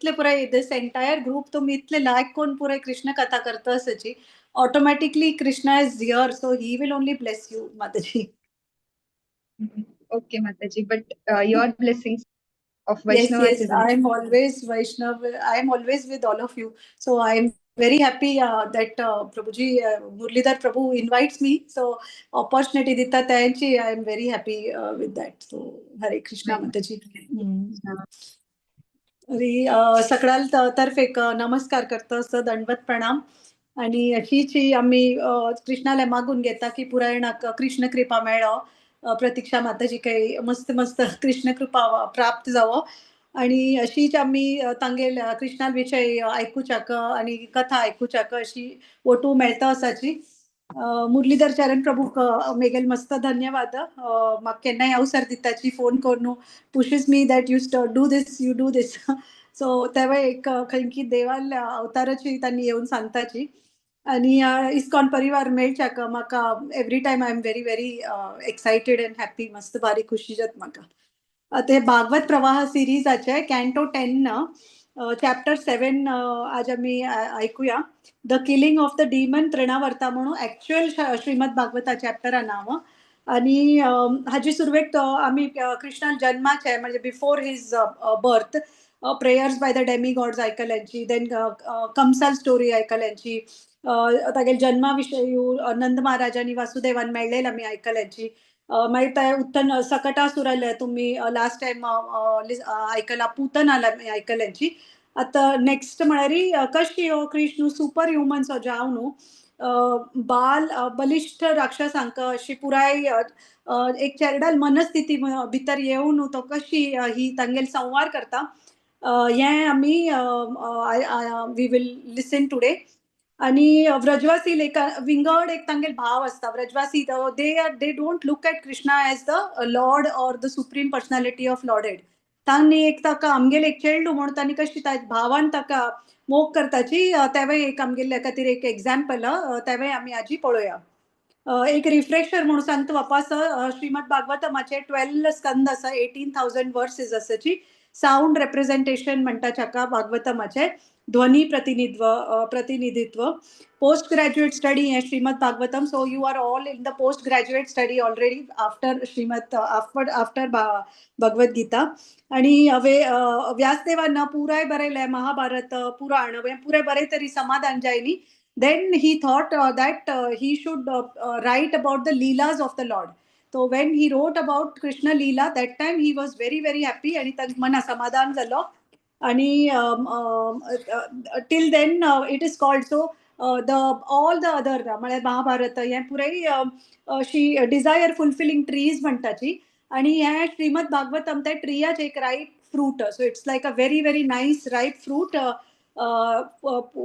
इतले पुराय this entire group तुमी इतले लायक करून पुराय कृष्ण कथा करता आसाची, automatically Krishna is here, so he will only bless you, Mataji. Okay, Mataji, but your blessings of Yes, Vaishnavas yes, is I am always Vaishnav. I am always with all of you. So I am very happy that Prabhuji, Murlidhar Prabhu invites me. So opportunity dita त्यांची, I am very happy with that. So Hare Krishna, Mataji. तरी सगळ्याल तर्फे एक नमस्कार करता असं, दंडवत प्रणाम आणि अशीच ही आम्ही कृष्णाला मागून घेता की पुरायणाक कृष्ण कृपा मेळो, प्रतीक्षा माताजी काही मस्त मस्त कृष्ण कृपा प्राप्त जावो आणि अशीच आम्ही तांगेल कृष्णा विषय आयकुच्याक आणि कथा आयकुच्याक अशी ओटू मेळता आसाची. मुरलीधर चरण प्रभू मेगेल मस्त धन्यवाद, म्हाका केन्नाय अवसर दिताची, फोन करून pushes me that you do this, you do this. So तेवूय एक खंय की देवाल अवताराची तांणी येवन सांगताची आणि इस्कॉन परिवार मेळच्याक म्हाका every time I am very very excited and happy. मस्त बारीक खुशी जाता म्हाका. ते भागवत प्रवाह सिरीजाचे कॅन्टो 10, चॅप्टर 7 आज आमी आयकुया, the killing of the demon Trinavarta म्हणून ऍक्च्युअल श्रीमद भागवता चॅप्टरा नांव. आणि हाजी सुरवेक आमी कृष्णा जन्माचे, म्हणजे before his birth, prayers by the demigods आयकल्यांची, then Kansal story आयकल्यांची, तागेले जन्मा विशयी नंद महाराजांनी वासुदेवान मेळ्ळेल आमी आयकल्यांची. मागीर ते उत्तन सकटासुराले तुम्ही लास्ट टायम आयकला, पूतनाला आयकल्यांची. आतां नेक्स्ट म्हळ्यार कशी हो कृष्ण सुपर ह्युमन सो जावन न्हू बाल बलिश्ठ राक्षसांक अशी पुराय एक चेरडाल मनस्थिती भितर येवन न्हू तो कशी ही तांगेल संवार करता, हें आमी we will listen today. आणि व्रजवासी लेखा विंगड एक तांगेल भाव आसता. व्रजवासी they don't look at Krishna as the Lord or the supreme personality of Godhead. तांणी एक ताका आमगेले एक चेडू म्हणून तांणी कशी भावान ताका मोग करताची, तेवूय एक आमगेल्या खातीर एक एग्जाम्पल, तेवूय आमी आजी पळोवया. एक रिफ्रेशर म्हणून सांगता वापस, श्रीमद भागवतमाचे 12 स्कंद आसा, 18,000 वर्सेस आसाची. साऊंड रेप्रेझेंटेशन म्हणटा ताका भागवतमाचे, ध्वनी प्रतिनिधित्व. पोस्ट ग्रॅज्युएट स्टडी हे Shrimad Bhagavatam. So you are all in the post graduate study already after Shrimad after Bhagavad Gita. आणि व्यासदेवांना पुराय बरयलें महाभारत, पुराण हें पुराय बरय तरी समाधान जायनी, then he thought that he should write about the leelas of the Lord. So when he wrote about Krishna Leela, that time he was very very happy आणि ताका मना समाधान जालो. आणि till then it is called, so the all the other म्हळ्यार महाभारत हें पुराय अशी डिझायर फुलफिलिंग ट्रीज म्हणटाची आणि हें श्रीमद भागवतम त्या ट्रियाचे एक ripe fruit. So it's like a very very nice ripe fruit.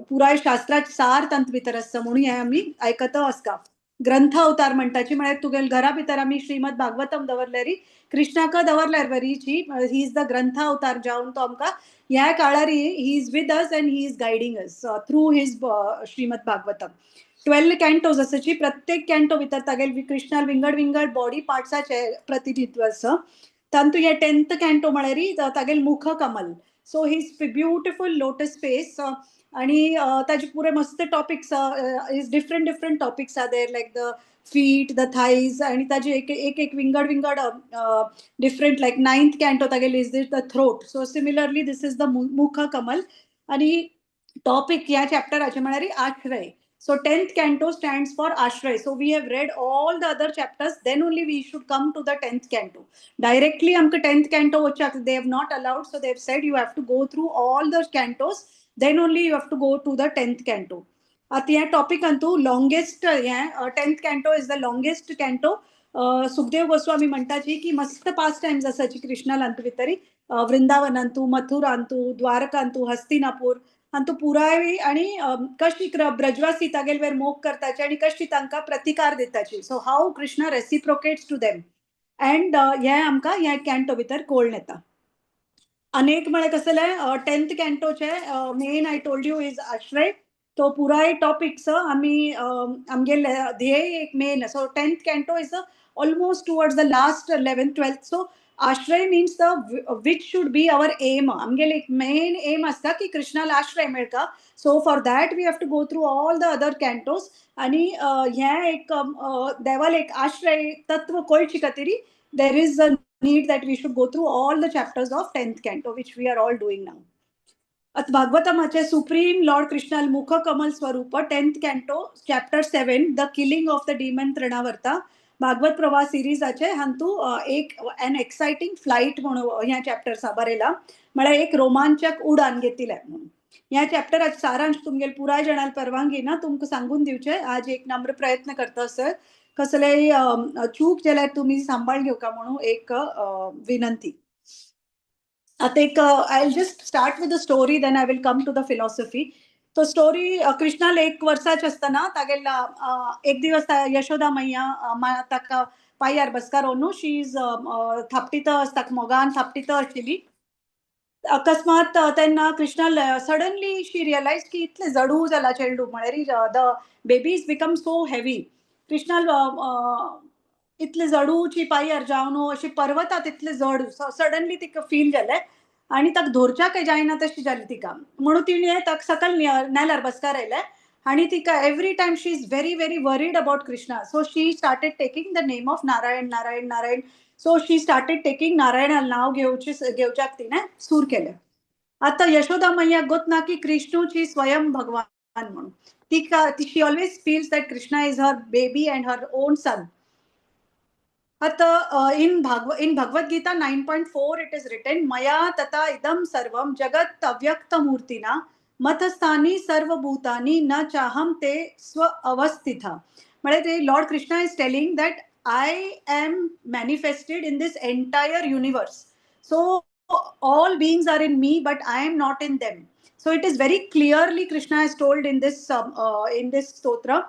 पुराय शास्त्राचे सार तांत भितर आसता म्हणून हें आमी आयकता आसता. ग्रंथ अवतार म्हणटाची, म्हळ्यार तुगेल घरा भितर आमी श्रीमद भागवतम दवरल्यारी, कृष्णाक दवरल्यार बरीची, he is the ग्रंथ अवतार जावन तो आमकां ह्या काळारी he is with us and he is guiding us through his Shrimad Bhagavatam. 12 cantos आसाची, प्रत्येक कॅन्टो भितर तागेल कृष्णाल विंगड विंगड बॉडी पार्ट्साचे प्रतिनिधित्व आसा. तातूंत हे 10th canto म्हळ्यार तागेल मुख Kamal, so his beautiful lotus face. आणि ताजे पुरे मस्त topics is different different topics are there, like the feet, the thighs आणि ताजे एक एक एक विंगड विंगड डिफरंट, लायक नायन्थ कॅन्टो तागेल is this the throat. So similarly this is the मुख कमल आणि टॉपिक ह्या चॅप्टराचे म्हळ्यार आश्रय. So 10th canto stands for Ashray. So we have read all the other chapters, then only we should come to the 10th canto. Directly आमकां 10th canto वचच्याक they have not allowed. So they have said you have to go through all the cantos, then only you have to go to the 10th canto. आतां ह्या टॉपिकांतू longest हें 10th canto is the longest canto. Sukhdev Goswami म्हणटाची की मस्त pass Times आसाची कृष्णालांतू भितरी, वृंदावनांतू, मथुरांतू, द्वारकांतू, हस्तिनापूर हांतू पुराय आणि कशी ब्रजवासी तागेल वेर मोग करताची आणि कशी तांकां प्रतिकार दिताची. So how Krishna reciprocates to them and हें आमकां ह्या कॅन्टो भितर कळून येता. अनेक म्हळ्यार कसलें 10th कॅन्टोचे main, I told you, is आश्रय. तो पुराय टॉपिक्स आमी आमगेले ध्येय एक main. So 10th canto is almost towards the last, 11th, 12th. So आश्रय means the which should be our aim. आमगेले एक मेन एम आसता की कृष्णाला आश्रय मेळका. So for that we have to go through all the other cantos आणि ह्या एक देवाल एक आश्रय तत्व कळची खातीर there is a need that we should go through all the chapters of 10th canto, which we are all doing now. आतां भागवतमाचे supreme Lord Krishnal मुख कमल स्वरूप, 10th canto, chapter 7, the killing of the demon Trinavarta. Bhagwat प्रवाह सिरीजाचे हांतू एक N exciting flight म्हणून ह्या chapter साबार येयला, म्हळ्यार एक रोमांचक उडान घेतिलें म्हणून. ह्या चॅप्टराचे सारांश तुमगेल पुराय जाणां परवानगी ना तुमकां सांगून दिवचे आज एक नम्र प्रयत्न करता सर. कसलेय चूक जाल्यार तुमी सांबाळ घेवका म्हणून एक विनंती. आतां एक I will just start with the story, then I will come to the philosophy. तो स्टोरी, कृष्णाल एक वर्साचे आसतना तागेल एक दिवस यशोदा मैया ताका पांयार बसकारोन शी is थापटीत आसता, मोगान थापटीत आशिल्ली. अकस्मात तेन्ना कृष्णाल सडनली शी रियलायज की इतले जडू जाला चेडू, म्हळ्यार the baby is become so heavy. Krishnal इतले जडूची पांयार जावन अशी पर्वतात इतले जड सडनली तिका फील जालें आणि ताका धरच्याकय जायना तशी जाली तिका. म्हणून तिणें ताका सकयल नेल्यार बसकार आयलें आणि तिका every time she is very very worried about Krishna, so she started taking the name of Narayan, Narayan, Narayan. So she started taking Narayana नाव घेवचे घेवच्याक तिणें सूर केलें. आतां यशोदा मैया गोत ना की कृष्णूची स्वयं भगवान म्हणून. तिका she always feels that Krishna is her baby and her own son. आता in Bhagavad Gita 9.4 it is written, मया तथा इदम सर्वम जगत अव्यक्त मूर्तिना मत्स्थानि सर्वभूतानि न चाहम तेष्व अवस्थिता. म्हणजे ते Lord Krishna is telling that I am manifested in this entire universe, so all beings are in me, but I am not in them. So it is very clearly Krishna has told in this stotra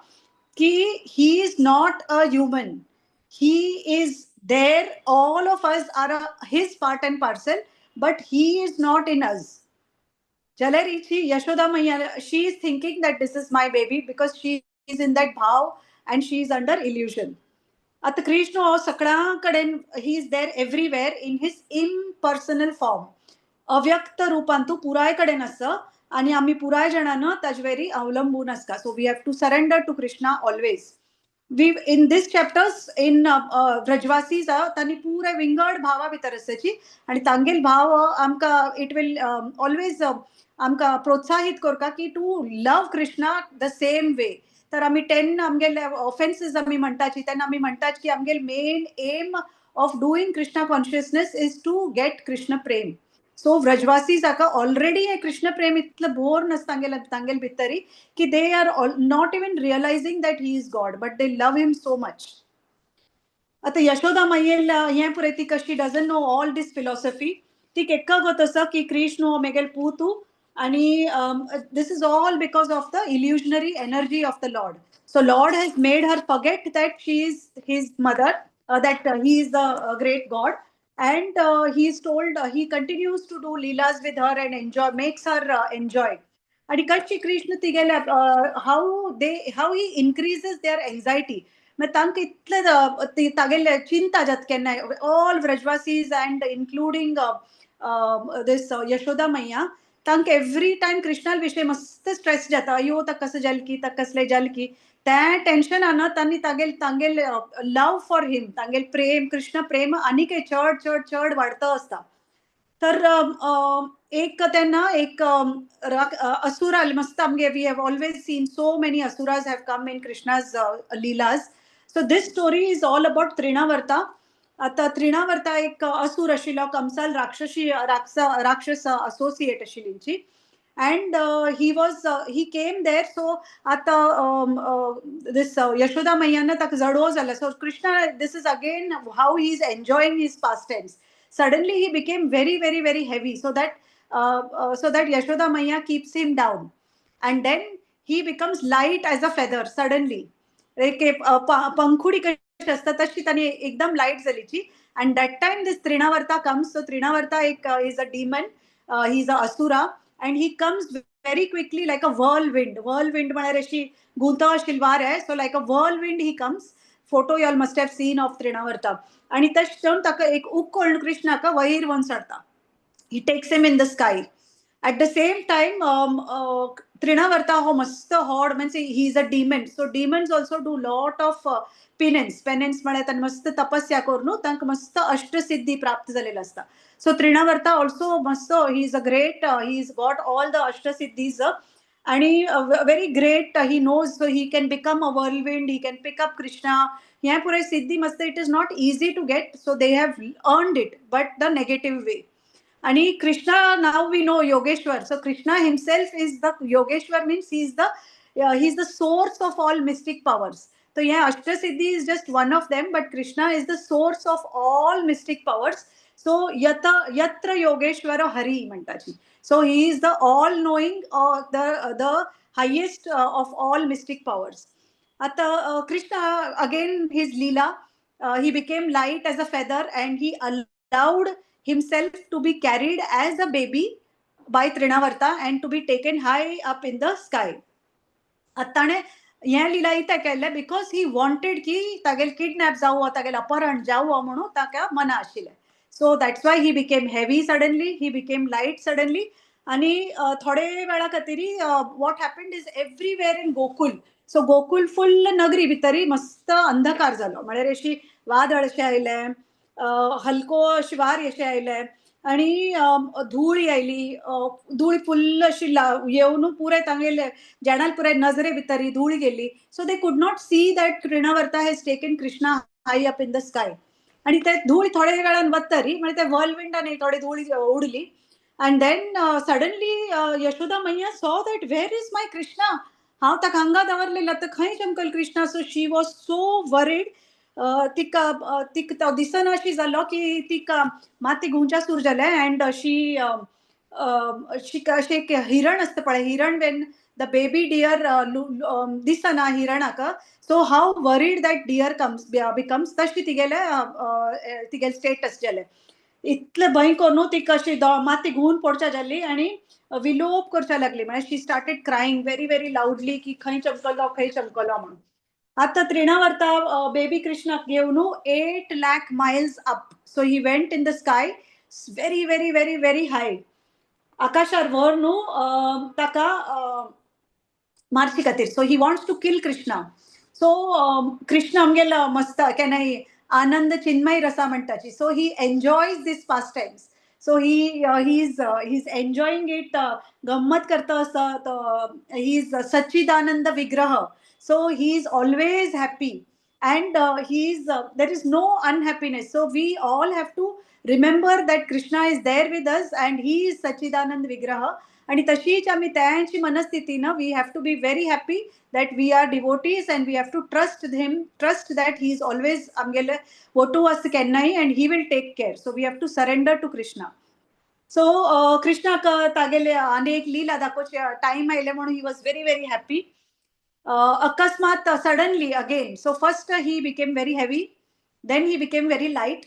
ki he is not a human. He is there. All of us are his part and parcel, but he is not in us. Jalarichi Yashoda Maiya, she is thinking that this is my baby because she is in that bhav and she is under illusion. आता कृष्ण हो सगळ्यां कडेन, he is there everywhere in his impersonal form. अव्यक्त रूपान तू पुराय कडेन आसा आणि आमी पुराय जाणां ताजे अवलंबून आसता. So we have to surrender to Krishna always. We in this chapters in व्रजवासी तांणी पुराय विंगड भावा भितर आसाची आणि तांगेल भाव आमकां it will always आमकां प्रोत्साहित करता की to love Krishna the same way. तर आमी 10 आमगेले ऑफेन्सीस आमी म्हणटाची तेन्ना आमी म्हणटात की आमगेल main aim of doing Krishna consciousness is to get Krishna Prem. So व्रजवासी जाका ऑलरेडी हे कृष्ण प्रेम इतलं बोर नसता तांगेल तांगेल भितरी की they are not even realizing that he is God, but they love him so much. आता यशोदा मैयेल हें पुरय ती कशी doesn't know all this philosophy. ती एक्का गोत आसा की कृष्ण हो मेगेल पूतू आणि this is all because of the illusionary energy of the Lord. So Lord has made her forget that she is his mother, that he is the great God, and he is told he continues to do leelas with her and enjoy, makes her enjoy. आणि कशी कृष्ण तिगेले how he increases their anxiety. मागीर तांकां इतले तागेले चिंता जाता केन्नाय, ऑल व्रजवासीज अँड इन्क्लुडींग this Yashoda मैया, तांकां एवरी टायम कृष्णा विशय मस्त स्ट्रेस जाता. अयो, ताका कसं जालें की, ताका कसलें जालें की, त्या टेन्शनान तांणी तागेल तांगेल लव फॉर हिम, तांगेल प्रेम, कृष्ण प्रेम आनीकय चड चड चड वाडता आसता. तर एक तेन्ना एक असुर आले मस्त आमगे. We have always seen so many asuras have come in Krishna's leelas. So this story is all about Trinavarta. आता त्रिणावर्ता एक असुर आशिल्लो, कंसाल राक्षसी राक्षस असोसिएट आशिल्ली, and he came there. So आता this Yashoda मैयान ताका जडो जाला. So Krishna, this is again how he is enjoying his pastimes. Suddenly he became very very very heavy, so that Yashoda Maiya keeps him down, and then he becomes light as a feather suddenly. एक पंखुडी कशी असता तशी ताणी एकदम light जालीची. And that time this Trinavarta comes. So Trinavarta एक is a demon, he is a asura, and he comes very quickly like a whirlwind. Whirlwind म्हळ्यार अशी गुंत शिलवार आहे. So like a whirlwind he comes. Photo you all must have seen of Trinavarta. आनी तशें जावन ताका एक उक्कोळ कृष्णाक वयर व्हरून सोडता. He takes him in the sky. At the same time, Trinavarta हो मस्त हॉड, means he is a demon. So demons also do lot of penance. Penance म्हळ्यार तांणी मस्त तपस्या करून तांकां मस्त अष्टसिद्धी प्राप्त जालेलो आसता. सो त्रिणावर्ता ऑल्सो मस्त, he is a great, he is got all the अष्टसिद्धीज आणि very great. He knows, so he can become a whirlwind, he can pick up Krishna. हें पुराय सिद्धी मस्त, it is not easy to get, so they have earned it, but the negative way. आणि Krishna, now we know Yogeshwar. So Krishna himself is the Yogeshwar, means he is the source of all mystic powers. तो हे अष्टसिद्धी is just one of them, but Krishna is the source of all mystic powers. So यत यत्र Yogeshwar Hari म्हणटाची. So he is the all knowing, the highest of all mystic powers. आता Krishna again his Leela, he became light as a feather and he allowed himself to be carried as a baby by Trinavarta and to be taken high up in the sky. आतां ताणें हें लिला कित्याक केल्लें? Because he wanted की तागेले kidnap जावं, तागेलें अपहरण जावं म्हणून ताका मना आशिल्लें. So that's why he became heavy suddenly, he became light suddenly. आणि थोडे वेळा खातीर what happened is, everywhere in Gokul, so Gokul full नगरी भितरी मस्त अंधकार जालो. म्हळ्यार अशी वादळ अशें आयलें, हलको अशी वार अशें आयलें आणि धूळ आयली. धूळ फुल्ल अशी येवन पुराय तांगेले जेणाल पुराय नजरे भितर धूळ गेली. So they could not see that Trinavarta has taken Krishna high up in the sky. आणि ते धूळ थोड्या वेळान वतरी म्हणजे ते व्हर्लविंडान थोडी धूळ उडली. And then suddenly Yashoda Maiya saw that, where is my Krishna? हांव ताका हांगा दवरलेला, तर खंय चमकल Krishna? So she was so worried. तिका तिका तो दिसना अशी जालो की तिका माती घुंवच्या सुरू जालें. अँड she she अशें एक हिरण आसता पळय, हिरण, when the baby deer दिसना हिरणाक, so how worried that deer comes becomes, तशी तिगेले तिगेले स्टेटस जालें. इतलें भंय करून तिका अशी माती घुंवून पडच्या जाली आनी विलोप करच्या लागली. म्हळ्यार she started crying very, very loudly की खंय चमकलो, खंय चमकलो म्हणून. आता त्रिणावर्ता बेबी कृष्णाक घेवन 8 lakh miles up, so he went in the sky, very, very, very, very high आकाशार व्हर न्हू ताका मारचे खातीर. So he wants to kill Krishna. So Krishna आमगेलो मस्त केन्नाय आनंद चिन्मय रसा म्हणटाची. So he enjoys this pastimes. So he is enjoying it. गम्मत करता असं. He is Sachchidanand विग्रह. So he is always happy and he is there is no unhappiness. So we all have to remember that Krishna is there with us and he is Sachidanand Vigraha. आणि तशीच आम्ही त्यांची मनस्थिती ना, we have to be very happy that we are devotees and we have to trust him, trust that he is always आमगेले vote आसता केन्नाय and he will take care. So we have to surrender to Krishna. So कृष्णाक तागेले अनेक लीला दाखोवचे time आयले म्हणून he was very, very happy. अकस्मात suddenly again, so first he became very heavy, then he became very light,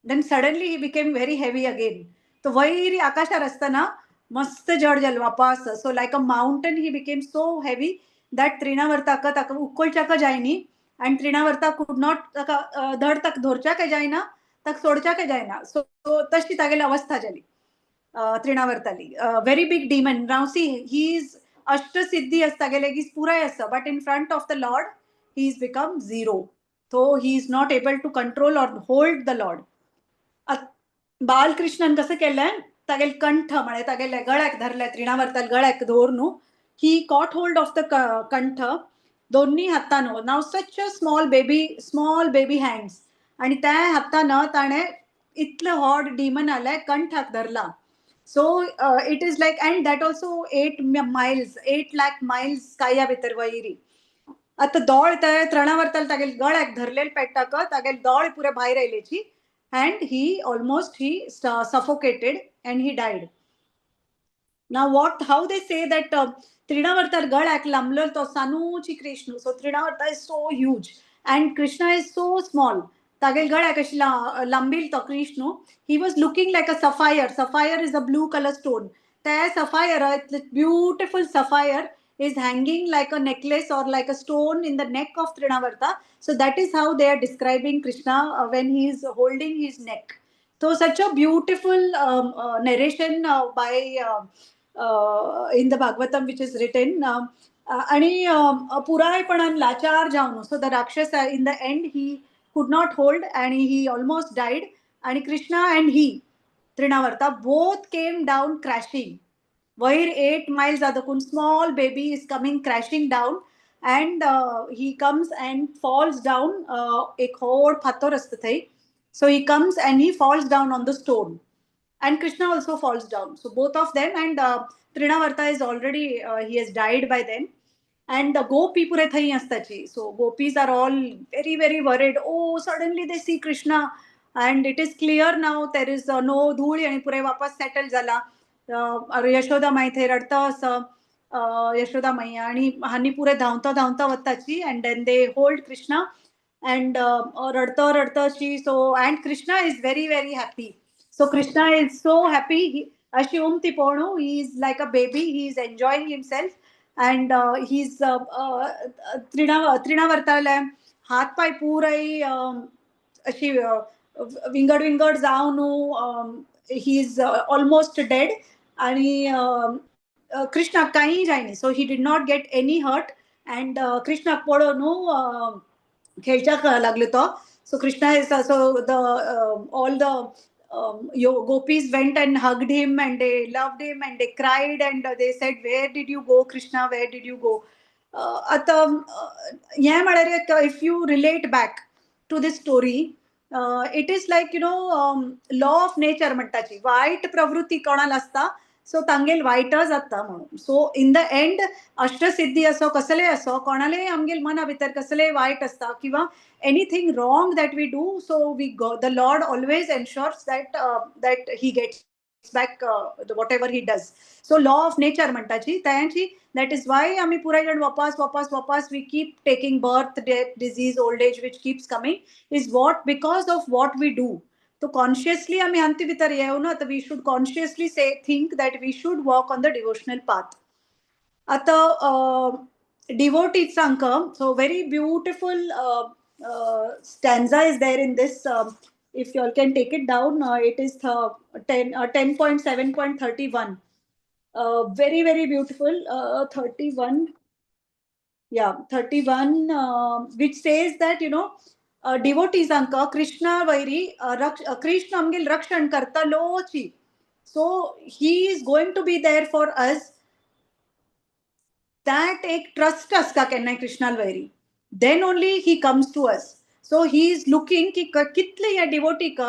then suddenly he became very heavy again. तो वयर आकाशार आसतना मस्त जड जालो वापस. So like a mountain he became, so heavy that त्रिणावर्ताक ताका उखलच्याक जायनी आनी त्रिणावर्ता could not ताका धड ताका धरच्याक जायना, ताका सोडच्याक जायना. सो तशी तागेली अवस्था जाली त्रिणावर्ताली. Very big demon. Now see, he is अष्टसिद्धी आसता तागेले की पुराय आसता, but in front of the Lord he is become zero. So he is not able to control or hold the Lord. Balakrishnan कसं केलंय, तागेले कंठ म्हळ्यार तागेले गळ्याक धरले, त्रिणावर्ताल गळ्याक धरून he caught hold of the कंठ दोन्ही हातान. Now such a small baby, small baby hands, आणि त्या हातानं ताणें इतलें हॉट डिमन आलें, कंठाक धरला. So it is like, and that also 8 miles, 8 lakh miles स्काया भितर वयरी. आतां दोळ ते त्रिणावर्ताल तागेले गळ्याक धरलेले पेट्टाक तागेले दोळे पुरे भायर आयलेची and he almost he suffocated and he died. Now what, how they say that Trinavarta गळ्याक लांबलो तो सानूची Krishna. So Trinavarta is so huge and Krishna is so small. तागेल गळ्याक अशी लांबील तो Krishna, he was looking like a sapphire. Sapphire is a blue color stone. त्या sapphire, beautiful sapphire is hanging like a necklace or like a stone in the neck of Trinavarta. So that is how they are describing Krishna when he is holding his neck. So such a beautiful narration by in the Bhagavatam which is written. आणि पुरायपणान लाचार जावन, so the Rakshasa in the end he could not hold and he almost died. आणि Krishna and he Trinavarta both came down crashing. वयर 8 miles जातकून small baby is coming crashing down and he comes and falls down. एक व्हड फातर आसता थंय, so he comes and he falls down on the stone and Krishna also falls down. So both of them, and Trinavarta is already, he has died by then. And the gopi पुरे थंय आसताची. So gopis are all very, very worried. Oh, suddenly they see Krishna and it is clear now there is no धूळ आणि पुरे वापस settle जाला. यशोदा माई थंय रडता असं, यशोदा माई आणि हानी पुरे धांवता धांवता वताची and then they hold Krishna and रडता रडता अशी. So and Krishna is very, very happy. So Krishna is so happy. अशी उमती पळोवन he is like a baby, he is enjoying himself and he is त्रिणावर्ताले हात पाय पुराय अशी विंगड विंगड जावन he is almost dead आणि कृष्णाक कांय जायना. So he did not get any hurt and कृष्णाक पळोवन खेळच्याक लागलो तो. So Krishna is so the all the gopis went and hugged him and they loved him and they cried and they said, "Where did you go, Krishna? Where did you go?" आतां हें म्हळ्यार if you relate back to this story, it is like law of nature म्हणटाची. वायट प्रवृत्ती कोणाक आसता, so तांगेल वायटच जाता म्हणून. So in the end अष्टसिद्धी असो, कसलेय असो, कोणालेय आमगेल मना भितर कसलेय वायट आसता किंवा anything wrong that we do, so we go, the Lord always ensures that he gets back whatever he does. So law of nature म्हणटाची तांची. That is why आमी पुराय जाण वापस वापस वापस we keep taking birth, death, disease, old age, which keeps coming is what because of what we do. So consciously आमी हांती भितर येवना तर we should consciously say, think that we should walk on the devotional path. आतां डिवोटीजांक, so very beautiful stanza is there in this. If you all can take it down, it is 10 10.7.31. Very, very beautiful. 31, yeah, 31, which says that डिवोटीजांक Krishna very Krishna आमगेल रक्षण करतलोची. So he is going to be there for us, that एक trust आसता केन्नाय Krishnal vary, then only he comes to us. So he is looking की कितले ह्या डिवोटीक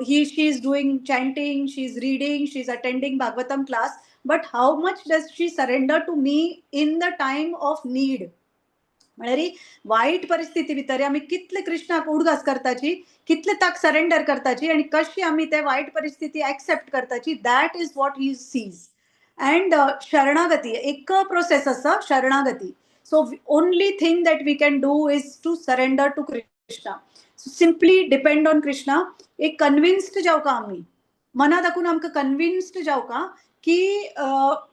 he she is doing chanting, she is reading, she is attending Bhagavatam class, but how much does she surrender to me in the time of need? म्हळ्यार वायट परिस्थिती भितर आमी कितले कृष्णाक उडगास करताची, कितले ताक सरेंडर करताची आनी कशी आमी ते वायट परिस्थिती accept करताची, that is what he sees. And शरणागती एक प्रोसेस आसा शरणागती. So only thing that we can do is to surrender to Krishna, simply depend on Krishna. एक कन्विन्स्ड जावका, आमी मना दाखून आमकां कन्विन्स्ड जावका की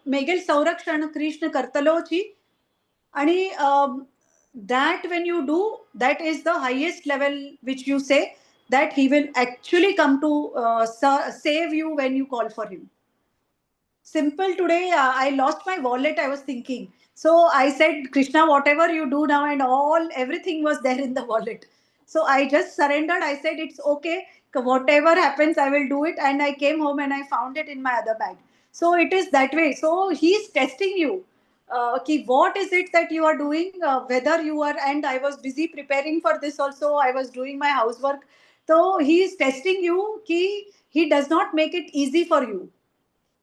मेगेल संरक्षण कृष्ण करतलोची. आणि that when you do, that is the highest level which you say that he will actually come to save you when you call for him. Simple, today I lost my wallet, I was thinking. So I said, "Krishna, whatever you do now," and all, everything was there in the wallet. So I just surrendered. I said, "It's okay. Whatever happens, I will do it." And I came home and I found it in my other bag. So it is that way. So he's testing you. Ki what is it that you are doing, whether you are, and I was busy preparing for this also, I was doing my housework. So he is testing you ki he does not make it easy for you.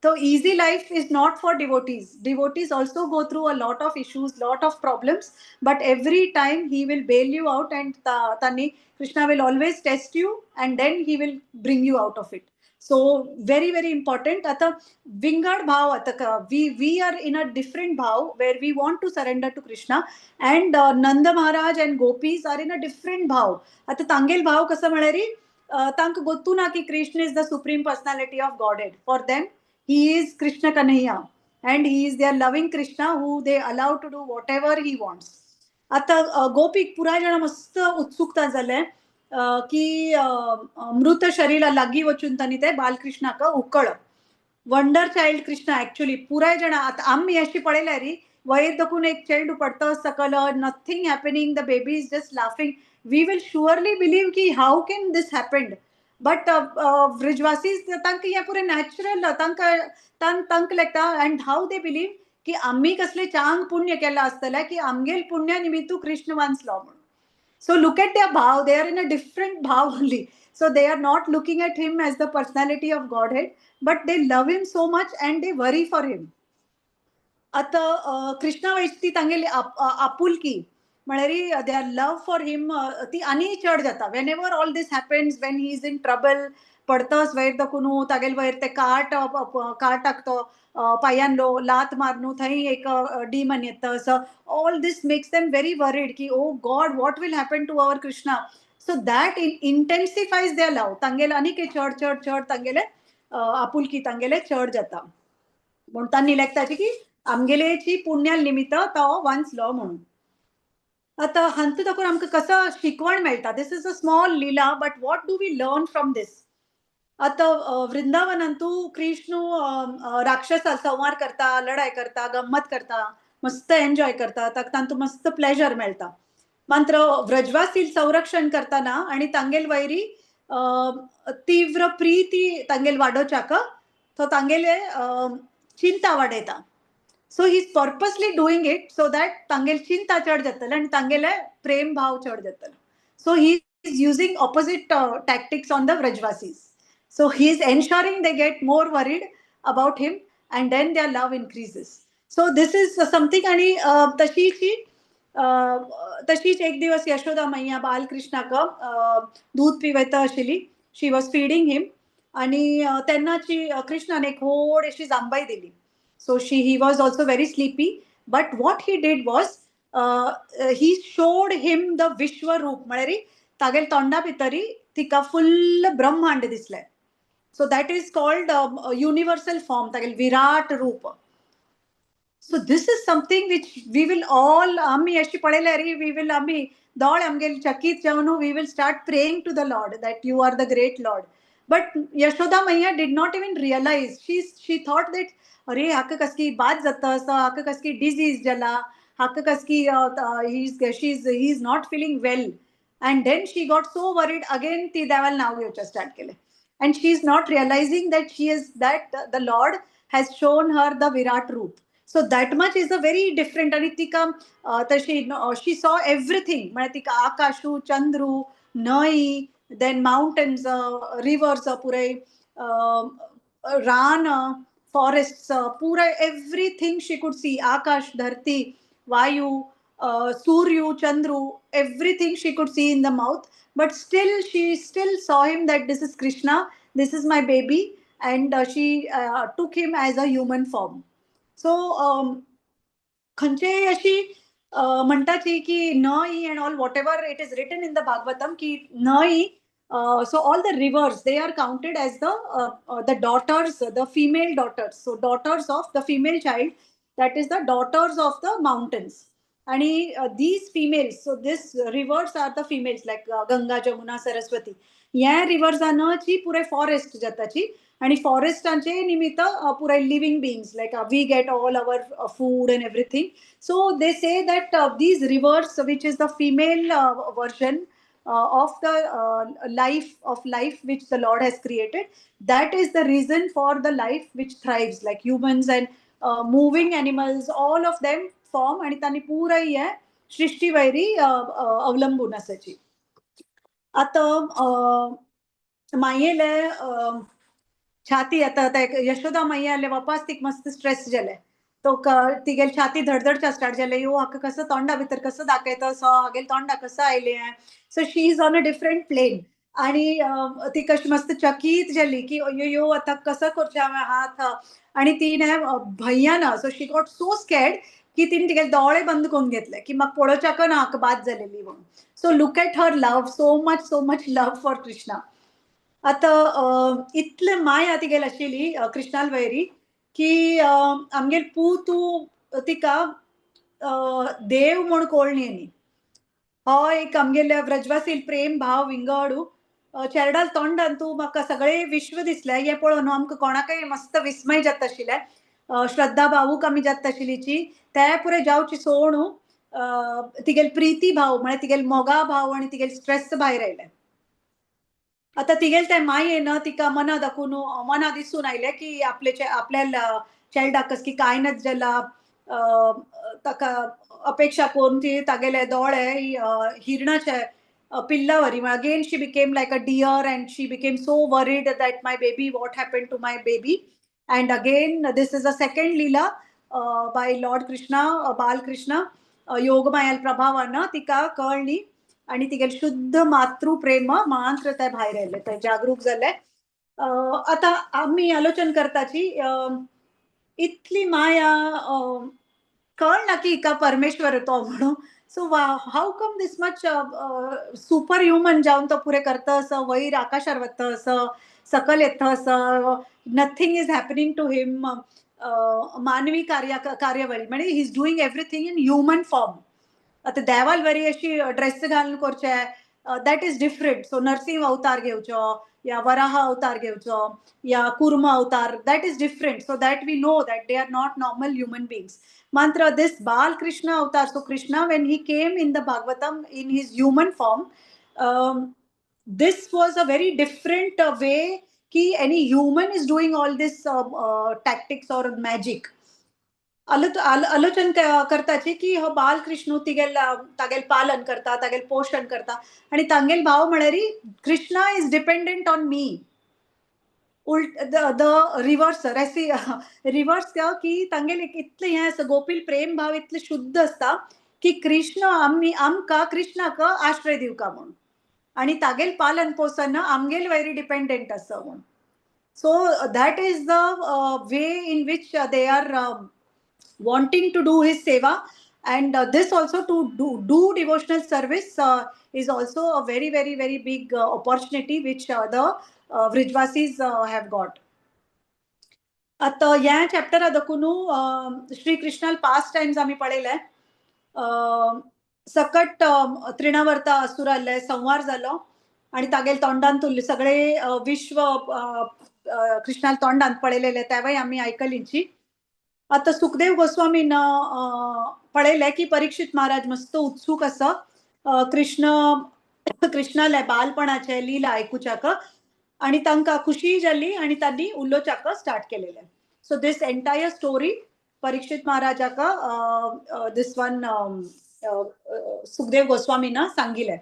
So easy life is not for devotees. Devotees also go through a lot of issues, lot of problems, but every time he will bail you out and Tani Krishna will always test you and then he will bring you out of it. So very, very important. आता विंगड भाव, आता we are in a different bhav where we want to surrender to Krishna, and Nanda Maharaj and gopis are in a different bhav. आता तांगेल भाव कसं म्हळ्यार तांकां गोत्तू ना की Krishna is the Supreme Personality of Godhead. For them he is Krishna Kanhaiya. And he is their loving Krishna who they allow to do whatever he wants. आतां गोपीक पुराय जाणां मस्त उत्सुकता जालें की मृत शरीरा लागीं वचून तांणी ते बालकृष्णाक उकळप. Wonder child Krishna actually. पुराय जाणां आतां आमी अशी पळयल्यार वयर दकून एक चेंडू पडतो सकल, nothing happening, the baby is just laughing, we will surely believe की how can this happened. But व्रजवासी तांकां हें पुरें नॅचरल, तांकां तांकां लेगता. अँड how they believe की आमी कसले चांग पुण्य केलां आसतलें की आमगेल पुण्या निमित्तू कृष्ण वांचलो म्हणून. So look at their bhav, they are in a different bhav only. So they are not looking at him as the personality of Godhead, but they love him so much and they worry for him. आतां कृष्णा वयची तांगेली आपुलकी म्हळ्यार there love for him ती आनी चड जाता. Whenever all this happens, when he is in trouble, पडतस वयर दकून तागेल वयर ते काट काट टाकतो पांयान, लात मारनू थंय एक डीमन येता. So all this makes them very worried की oh God, what will happen to our Krishna? So that intensifies their love. तांगेले आनीक चड चड चड तांगेले आपुलकी तांगेले चड जाता. म्हूण तांणी लेखताची की आमगेलेची पुण्या निमित्त तो वांचलो म्हणून. आतां हातूंत दाखोवन आमकां कसो शिकवण मेळटा? This is a small lila, but what do we learn from this? आतां वृंदावनांतू कृष्ण राक्षसा संहार करता, लढाय करता, गम्मत करता, मस्त एन्जॉय करता, तांतू मस्त प्लेजर मेळटा. मात्र व्रजवासी संरक्षण करताना आणि तांगेल वैरी तीव्र प्रीती तांगेल वाडोवच्याक तो तांगेले चिंता वाडयता. So he is purposely doing it so that तांगेल चिंता चड जातले आनी तांगेले प्रेम भाव चड जातले. So he is using opposite tactics on the Vrajavasis. So he is ensuring they get more worried about him and then their love increases. So this is something. आणि तशीची तशीच एक दिवस यशोदा मैया बालकृष्णाक दूध पिवयता आशिल्ली. She was feeding him आणि तेन्नाची कृष्णान एक व्हड अशी जांबाई दिली. So she he was also very sleepy, but what he did was he showed him the विश्वरूप. म्हळ्यार तागेल तोंडा भितरी तिका फुल्ल ब्रह्मांड दिसलें. So that is called universal form, तागेल Virat रूप. So this is something which we will all, आमी अशी पळयल्यार we will, आमी दोळे आमगेले चकीत जावन we will start praying to the Lord that you are the great Lord. But Yashoda Maiya did not even realize. She thought that अरे, हाका कसली बाद जाता आसा, हाका कसली डिजीज जाला, हाका कसली he is not feeling well. And then she got so worried again. ती देवाला नाव घेवचें स्टार्ट केलें and she is not realizing that she is that the Lord has shown her the Virat Roop. So that much is a very different. आणि तिका तशी she saw everything. म्हळ्यार तिका आकाशू, चंद्रू, न्हंय, then mountains, rivers, पुराय रान, forest, पुराय everything she could see. Akash, धरती, वायू, सूर्य, Chandru, everything she could see in the mouth, but still she still saw him that this is Krishna, this is my baby, and she took him as a human form. So खंयचेय अशी म्हणटाची की न्हंय and all, whatever it is written in the Bhagavatam की न्हंय, so all the rivers, they are counted as the daughters, the female daughters. So daughters of the female child, that is the daughters of the mountains. आणि these females, so this rivers are the females like Ganga, Jamuna, Saraswati. ह्या रिवर्सानची पुराय forest जाताची आणि फॉरेस्टांचे निमित्त पुराय living beings, like we get all our food and everything. So they say that these rivers, which is the female version of the life of life which the Lord has created, that is the reason for the life which thrives, like humans and moving animals, all of them form. आणि त्यांनी पुराय हे सृष्टी vary अवलंबून आसाची. आतां मायेले छाती, आतां ते यशोदा मैयाले वापास तिका मस्त स्ट्रेस जालें. तो तिगेली छाती धडधडच्या स्टार्ट जालें. यो, हाका कसो तोंडा भितर कसो दाखयता असो, हागेले तोंडा कसो आयलें? So she is on a different plane. आणि ती कशी मस्त चकीत जाली की यो यो, आतां कसो करचें हांवें हात? आणि तिणें भंयान, so she got so scared की तिने तिगेले दोळे बंद करून घेतले की म्हाका पळोवच्याक ना, हाका बाद जालेली म्हणून. So look at her love, so much, so much love for Krishna. आतां इतले माया तिगेली आशिल्ली कृष्णाल वैरी. की आमगेर पूत तिका देव म्हूण कोळणी न्ही. हो एक आमगेल्या व्रजवासील प्रेम भाव विंगडू चेरडाल तोंडान तूं म्हाका सगळे विश्व दिसलें हें पळोवन आमकां कोणाकय मस्त विस्मय जाता आशिल्लें. श्रद्धा भावूक आमी जाता आशिल्लीची ते पुरे जावची सोणू तिगेल प्रिती भाव म्हळ्यार तिगेल मोगा भाव आनी तिगेल स्ट्रेस भायर आयले. आतां तिगेल ते मायेन तिका मना दाखोवन मना दिसून आयलें की आपले आपल्या चेरडाकच की कांय नच जाला ताका अपेक्षा करून ती तागेले दोळे हिरणाचे पिल्लावरी. Again she became like a deer and she became so worried that my baby, what happen to my baby. And again this is a second lila by Lord Krishna, Bal Krishna. योगमायाल प्रभावान तिका कळ्ळी आनी तिगेल शुद्ध मातृप्रेम मात्र ते भायर आयले, ते जागरूक जाले. आतां आमी आलोचन करताची इतली माया कळना की हिका परमेश्वर तो म्हणून. So how come this much super human जावन तो पुरे करता असो, वयर आकाशार वता असो, सकल येता असो, nothing is happening to him. मानवी कार्यावळी म्हणजे he is doing everything in human form. आतां देवाल बरी अशी ड्रेस घालून करचे that is different. So Narasimha अवतार घेवचो या वराह अवतार घेवचो या कुर्म अवतार, that is different. So that we know that they are not normal human beings. मात्र this Bal Krishna avatar, so Krishna when he came in the Bhagavatam in his human form, this was a very different way की any human is doing all this tactics or magic. आलोचन करताची की हो बालकृष्ण तिगेल तागेल पालन करता, तागेल पोषण करता आनी तांगेल भाव म्हळ्यार Krishna is dependent on me. उल्ट the reverse रेसी रिवर्स की तांगेल एक इतलें हें आसा, गोपील प्रेम भाव इतले शुद्ध आसता की कृष्ण आमी आमकां कृष्णाक आश्रय दिवका म्हूण आनी तागेल पालन पोषण आमगेल वयर डिपेंडंट आसा म्हूण. So that is the way in which they are wanting to do his seva, and this also to do devotional service is also a very very very big opportunity which the Vrijvasis have got. आता ह्या चॅप्टरा दाखोवन Shri Krishnal past Times आमी पळयले. सकट त्रिणावर्ता असुराले संवार जालो आनी तागेल तोंडान तुल्ले सगळे विश्व कृष्णाल तोंडान पळयलेले तेवय आमी आयकलींची. आतां सुखदेव गोस्वामीन पळयलें की परीक्षित महाराज मस्त उत्सूक आसा कृष्ण कृष्णाले बालपणाचे लीला आयकुच्याक आनी तांकां खुशी जाली आनी तांणी उलोवच्याक स्टार्ट केलेलें. So this entire story Parikshit महाराजाक this one Sukhdev गोस्वामीन सांगिलें.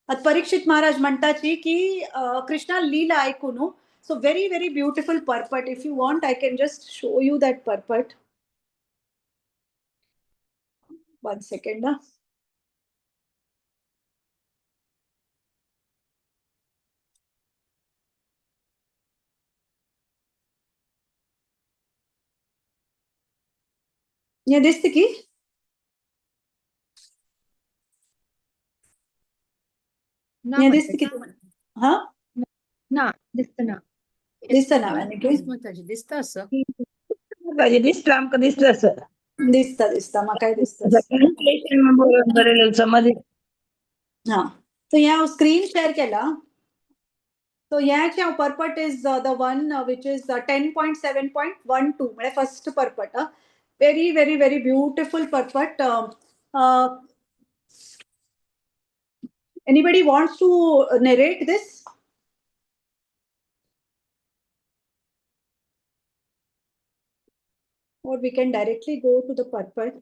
आतां परीक्षित महाराज म्हणटाची की कृष्णा लीला आयकून. So very, very beautiful purport. If you want, I can just show you that purport. 1 second. Yeah, this the key. Yeah, this the key. Huh? ना, दिसता ना. दिसता ना दिसता असं दिसता आमकां, दिसता सर, दिसता दिसता म्हाकाय दिसता. समज. हा, सो हें हांव स्क्रीन शेअर केला. सो हें हांव purport is the one which is 10.7.12 म्हळ्यार first purport. Very very very beautiful purport. Anybody wants to narrate this? Or we can directly go to the purport.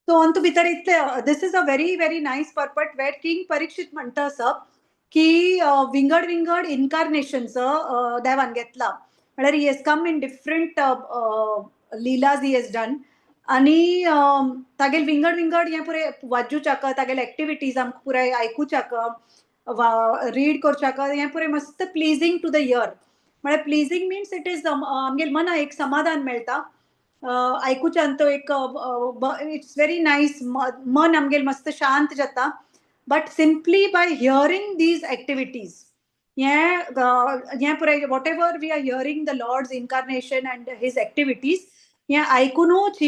So on to भितर इतले, this is a very very nice purport where King Parikshit म्हणटा आसा की विंगड विंगड इन्कार्नेशन्स देवान घेतला, म्हळ्यार he has come in different leelas he has done. आनी तागेल विंगड विंगड हें पुराय वाजूच्याक, तागेल एक्टिविटीज आमकां पुराय आयकुच्याक वा रीड करच्याक हें पुराय मस्त प्लीजिंग टू the year. म्हळ्यार प्लीजिंग मिन्स it is आमगेल मना एक समाधान मेळटा आयकुच्यान, तो एक it's very nice, मन आमगेल मस्त शांत जाता. But simply by hearing these activities हें हें पुराय, whatever we are hearing, the Lord's incarnation and his activities, हें आयकुनूच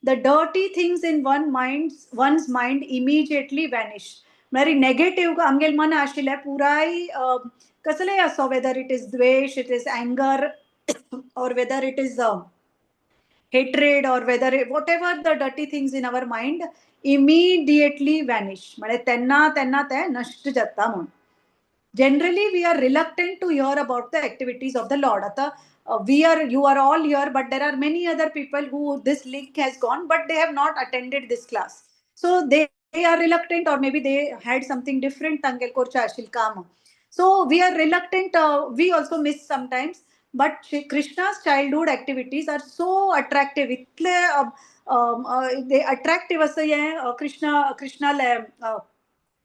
the dirty things in one's mind immediately vanish. म्हळ्यार नेगेटिव्ह आमगेले मन आशिल्लें पुराय, कसलेय आसो, weather it is Dwesh, it is anger, or whether it is hatred, or whether whatever the dirty things in our mind immediately vanish. म्हळ्यार तेन्ना तेन्ना ते नश्ट जाता. म्हूण generally we are reluctant to hear about the activities of the Lord. आता we are you are all here, but there are many other people who this link has gone, but they have not attended this class, so they are reluctant, or maybe they had something different तांगेल करचें आशिल्लें काम. So we are reluctant. We also miss sometimes, but Krishna's childhood activities are so attractive. इतले they attractive असं हें कृष्णाले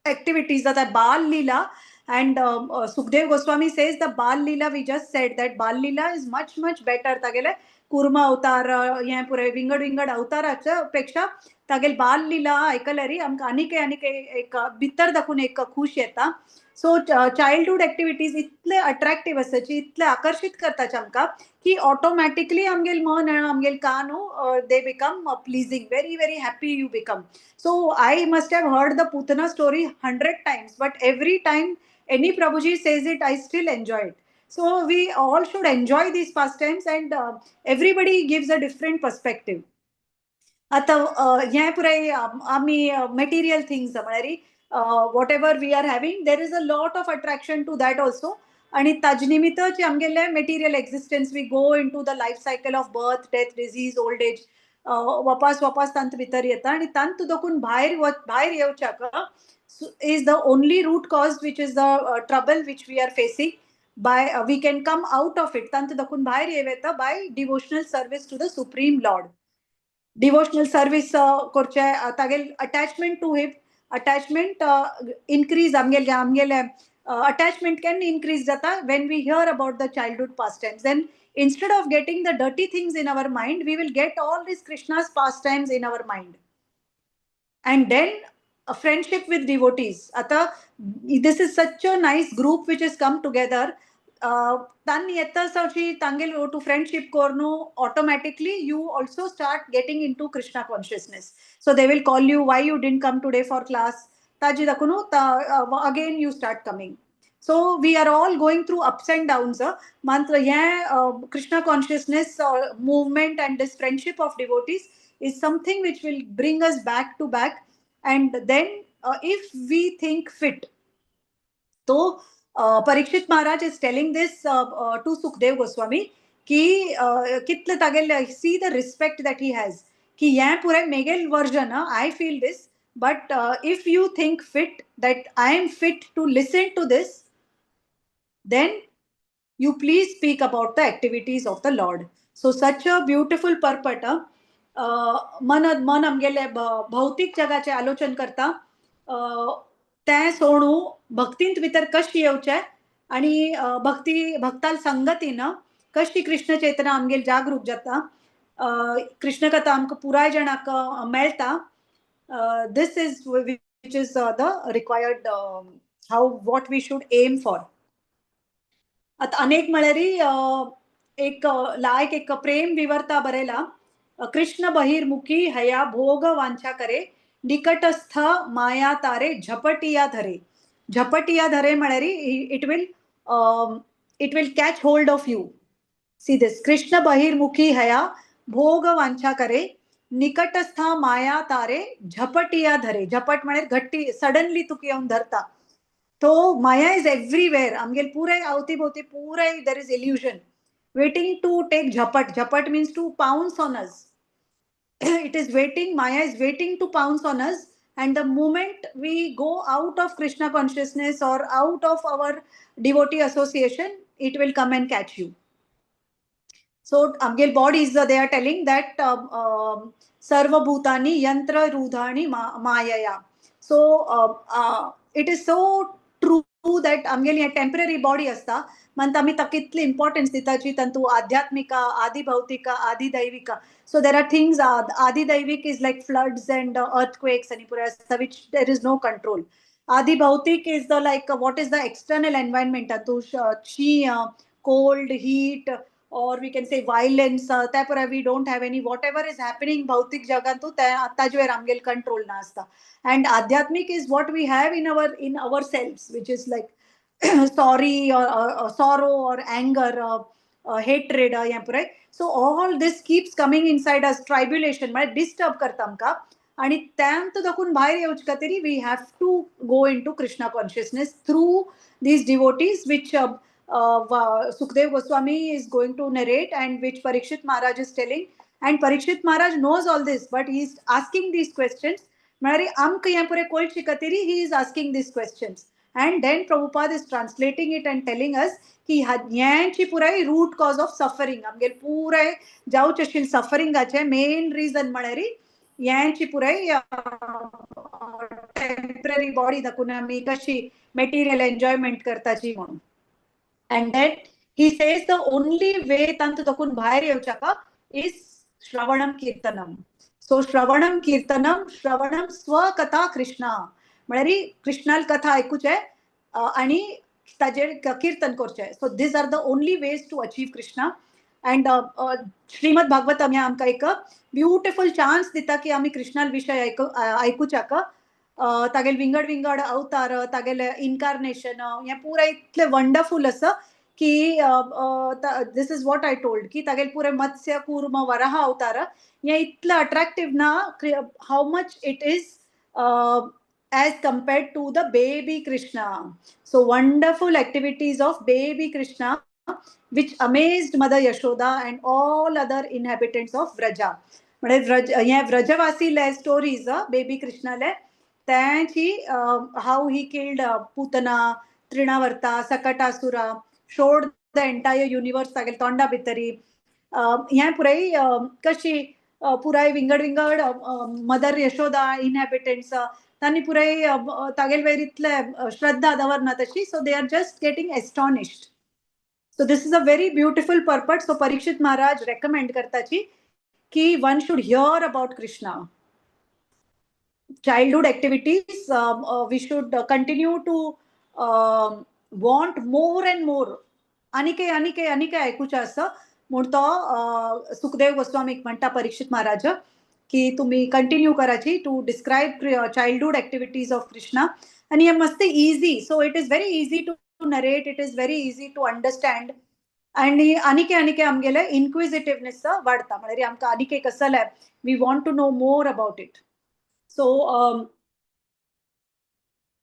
activities जाता, बाल लीला. And Sukdev Goswami says the Bal Leela, we just said that Bal Leela is much, much better. तागेले कूर्म अवतार, हें पुराय विंगड विंगड अवताराच्या पेक्षा तागेले बाल लीला आयकल्यार आमकां आनीक आनीक एक भितर दाखून एक खुश येता. सो चाइल्डहुड एक्टिविटीज इतले अट्रॅक्टिव्ह आसाची, इतले आकर्शीत करताचे आमकां की ऑटोमॅटिकली आमगेल मन आनी आमगेल कान, they become pleasing, very, very happy you become. So I must have heard the Putana story 100 times, but every time any Prabhuji says it, I still enjoy it. So we all should enjoy these pastimes, and everybody gives a different perspective. आता हें पुराय आमी material things, म्हळ्यार whatever we are having, there is a lot of attraction to that also. आणि ताजे निमित्तच आमगेले material existence, we go into the life cycle of birth, death, disease, old age. वापस वापस तांत भितर येता आणि तांत दोकून भायर येवच्याक is the only root cause, which is the trouble which we are facing by we can come out of it. तांत दाखून भायर येवं येता by devotional service to the Supreme Lord. Devotional service करचे, तागेल attachment to him, attachment increase, आमगेले attachment केन्ना increase जाता? When we hear about the childhood pastimes. Then instead of getting the dirty things in our mind, we will get all these Krishna's pastimes in our mind. And then a friendship with devotees. आता this is such a nice group which has come together. तांनी येता सावची तांगेल two friendship करनु, automatically you also start getting into Krishna consciousness. So they will call you, "Why you didn't come today for class?" ताजी दाखून again you start coming. So we are all going through ups and downs. मात्र हें Krishna consciousness movement and this friendship of devotees is something which will bring us back to back. And then if we think fit, तो Parikshit Maharaj is telling this to Sukhdev Goswami की कितले तागेले, see the respect that he has, की हें पुराय मेगेल version, I feel this, but if you think fit that I am fit to listen to this, then you please speak about the activities of the Lord. So such a beautiful purport. मन मन आमगेले भौतीक जगाचे आलोचन करता, तें सोणू भक्तींत भितर कशी येवचें आणि भक्ती भक्ताल संगतीन कशी कृष्ण चेतना आमगेल जागरूक जाता, कृष्ण कथा आमकां पुराय जाणांक मेळटा, this is which is the required, how what we should aim for. आतां अनेक म्हळ्यार एक लायक एक प्रेम विवर्ता बरयला, कृष्ण बहिर्मुखी हया भोग वांछा करे, निकटस्थ माया तारे झपटिया धरे. झपटिया धरे म्हळ्यार it will catch hold of you. See this: Krishna बहिर्मुखी हया भोग वांछा करे, निकटस्थ माया तारे झपटिया धरे. झपट म्हळ्यार घट्टी, सडनली तुका येवन धरता. तो माया is everywhere. आमगेल पुराय अवती भोवती पुराय there is illusion waiting to take झपट. झपट means to pounce on us. It is waiting. Maya is waiting to pounce on us, and the moment we go out of Krishna consciousness or out of our devotee association, it will come and catch you. So आमगेल bodies, they are telling that सर्वभूतानि यंत्र रूढानि मायया. So it is so true that आमगेली temporary body असता, म्हणता आमी ताका कितली इम्पॉर्टन्स दिता जी तांतू आध्यात्मिका, आदिभौतिका, आदिदैविका. So there are things, आदिदैविक is like floods and earthquakes आणि पुराय आसता, which there is no control. आधिभौतिक is the like what is the external environment, तूं शीं, cold, heat, or we can say violence. त्या पुराय we don't have any, whatever is happening भौतिक जगांतू ताजेर आमगेल कंट्रोल ना आसता. And आध्यात्मिक is what we have in our selves, which is like sorry or sorrow or anger, hatred, हें पुराय. So all this keeps coming inside us, tribulation म्हळ्यार disturb करता आमकां आनी त्यांत दाखून भायर येवचे खातीर we have to go into Krishna consciousness through these devotees, which Sukhdev Goswami is going to narrate and which Parikshit Maharaj is telling. And Parikshit Maharaj knows all this, but he is asking these questions. म्हळ्यार आमकां हें पुराय कळचे खातीर he is asking these questions. And then Prabhupada is translating it and telling us की ह्यांची पुराय route cause of suffering, आमगेर पुराय जावचे आशिल्ले सफरिंगाचे मेन रिजन म्हळ्यार ह्यांची पुराय टेम्पररी बॉडी दाखोवन आमी कशी मेटिरियल एन्जॉयमेंट करताची म्हणून. And then he says the only way तांतू दाखून भायर येवच्याका is श्रवणम कीर्तनम. सो श्रवणम कीर्तनम, श्रवणम स्वकथा कृष्णा, म्हळ्यार कृष्णाल कथा आयकुचे आनी ताजेर कीर्तन करचें. So these are the only ways to achieve Krishna. And Shrimad Bhagavatam हें आमकां एक ब्युटिफूल चान्स दिता की आमी कृष्णाल विशय आयकुच्याक, तागेले विंगड विंगड अवतार, तागेले इनकारनेशन, हें पुराय इतलें वंडरफूल आसा की this is what I told की तागेले पुराय मत्स्य, कूर्म, वराह अवतार हें इतलें अट्रॅक्टीव ना, how much it is as compared to the baby Krishna. So wonderful activities of baby Krishna, which amazed Mother Yashoda and all other inhabitants of Vraja. म्हणजे व्रज, हे व्रजवासीले stories baby कृष्णाले त्यांची, how he killed Putana, Trinavarta, Sakatasura, showed the entire universe तागेले तोंडा भितरी, हें पुराय कशी पुराय विंगड विंगड मदर यशोदा इनहॅबिटंट्स तांणी पुराय तागेले वयर इतले श्रद्धा दवरना तशी. So they are just getting astonished. So this is a very beautiful purport. So Parikshit Maharaj recommend करताची की one should hear about Krishna childhood activities. We should continue to want more and more, आनिके आनिके आनिके आयकुचें आसा म्हूण तो सुखदेव गोस्वामीक म्हणटा परीक्षित महाराज की तुम्ही कंटिन्यू कराची to describe childhood activities of Krishna. आणि हे मस्त easy, so it is very easy to narrate, it is very easy to understand आणि आनिके आनिके आमगेले इन्क्विजिटिवनेस वाडटा, म्हळ्यार आमकां आनिके कसलें we want to know more about it. So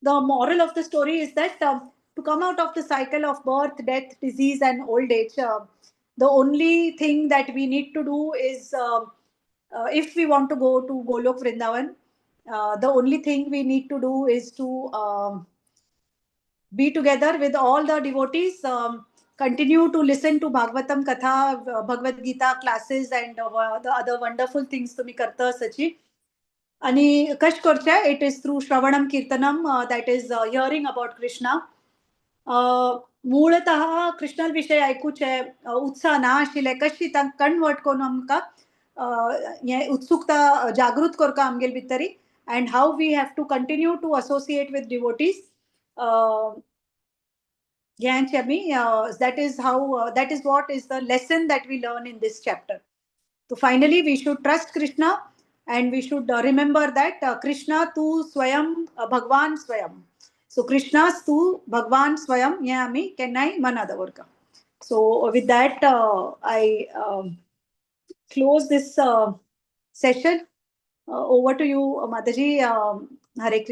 the moral of the story is that to come out of the cycle of birth, death, disease, and old age, the only thing that we need to do is, if we want to go to Golok Vrindavan, the only thing we need to do is to be together with all the devotees, continue to listen to Bhagavatam Katha, Bhagavad Gita classes, and the other wonderful things तुम्ही करता सची. आणि कश करचे, it is through श्रवणम kirtanam, that is hearing about Krishna. मूळतः कृष्णा विशय आयकुचे उत्साह ना आशिल्ले कशी तांकां कन्वर्ट करून आमकां हें उत्सुकता जागृत करता आमगेले भितरी and how we have to continue to associate with devotees ह्यांचे आमी, that is how, that is what is the lesson that we learn in this chapter. So finally we should trust Krishna and we should remember that Krishna तु स्वयं भगवान स्वयं. So कृष्णास्तु भगवान स्वयं हें आमी केन्नाय मना दवरता. So with that I close this session. Over to you, Mataji. Hare Krishna.